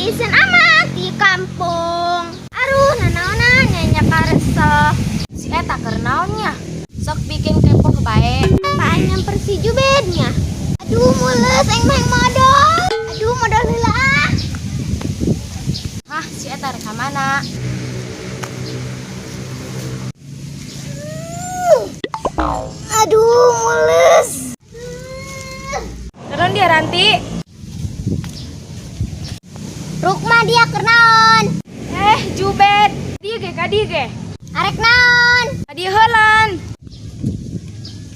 Tiiseun amat di kampung. Aduh, nanaonan nya karesep. Si eta keur naonnya? Sok bikin kepo bae. Apaan nyamper si Jubednya? Aduh, mules aing mah modal. Aduh, modal heula ah. Hah, si eta rek ka mana? Aduh, mules. Turun dia Ranti. Rukma dia keur naon? Eh, Jubed. Dieu ge ka dieu ge. Arek naon? Ka dieu heulan.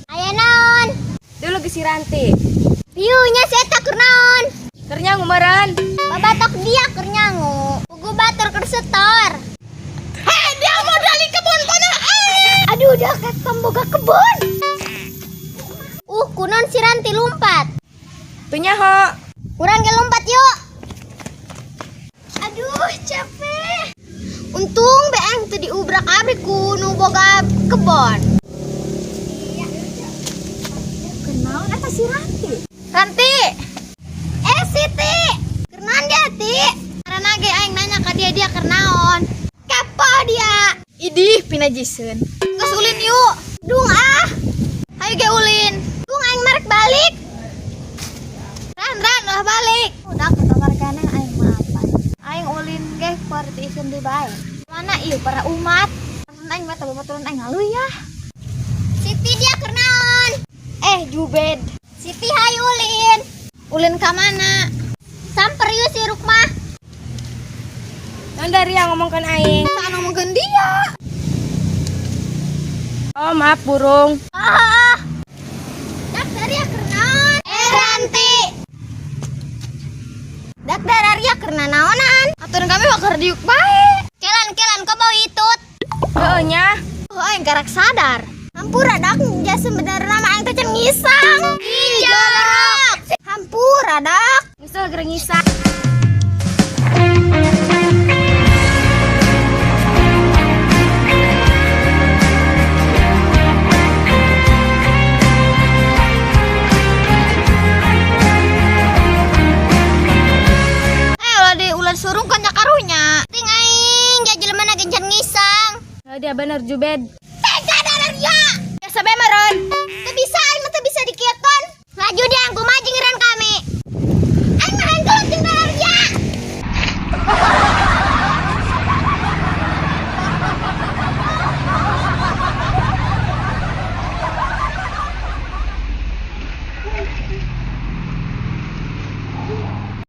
Aya naon? Dulu ge si Ranti. Piunya si eta keur naon? Keur nyangu meureun. Babatok dia keur nyangu. Pugu batur keur setor. Hei, dia mau dari kebun mana? Aduh, udah ke pemboga kebun. Kunon si Ranti lompat. Tuh nyaho. Kurang ge lompat yuk. Aduh, capek. Untung beang teu diubrak-abrik ku nu boga kebon. Kenaon eta si Ranti? Ranti. Eh, Siti. Keur naon dia, Ti? Karena ge aing nanya ka dia dia keur naon. Kepo dia. Idih, pinajiseun. Geus ulin yuk. Dung ah. Hayu ge ulin. Dung aing marek balik. Ran, ran, lah balik. Udah ke kamar kana aing mah apa? Aing ulin ge kuari tiiseun deui bae. Mana ieu para umat? Aing mah teu babaturan aing ngaluy ya. Siti dia keur naon? Eh, Jubed. Siti hayu ulin. Ulin ka mana? Samper yuk si Rukma. Naon dari yang ngomongkeun aing? Saha ngomongkeun dia? Oh, maaf burung. Ah. Dak dari keur naon? Eh, Ranti. Dak dari keur naonan? Aturan kami mah keur diuk bae. Kelan-kelan kok bau itut. Heueuh nya. Oh, aing karak sadar. Hampura dak ja sebenarnya mah aing teh can ngisang. Ih, jorok. Hampura dak. Misal keur ngisang. Eh, ulah di ulah disurungkeun nya karunya. Ting aing ja jelema na can ngisang. Heuh, dia bener Jubed.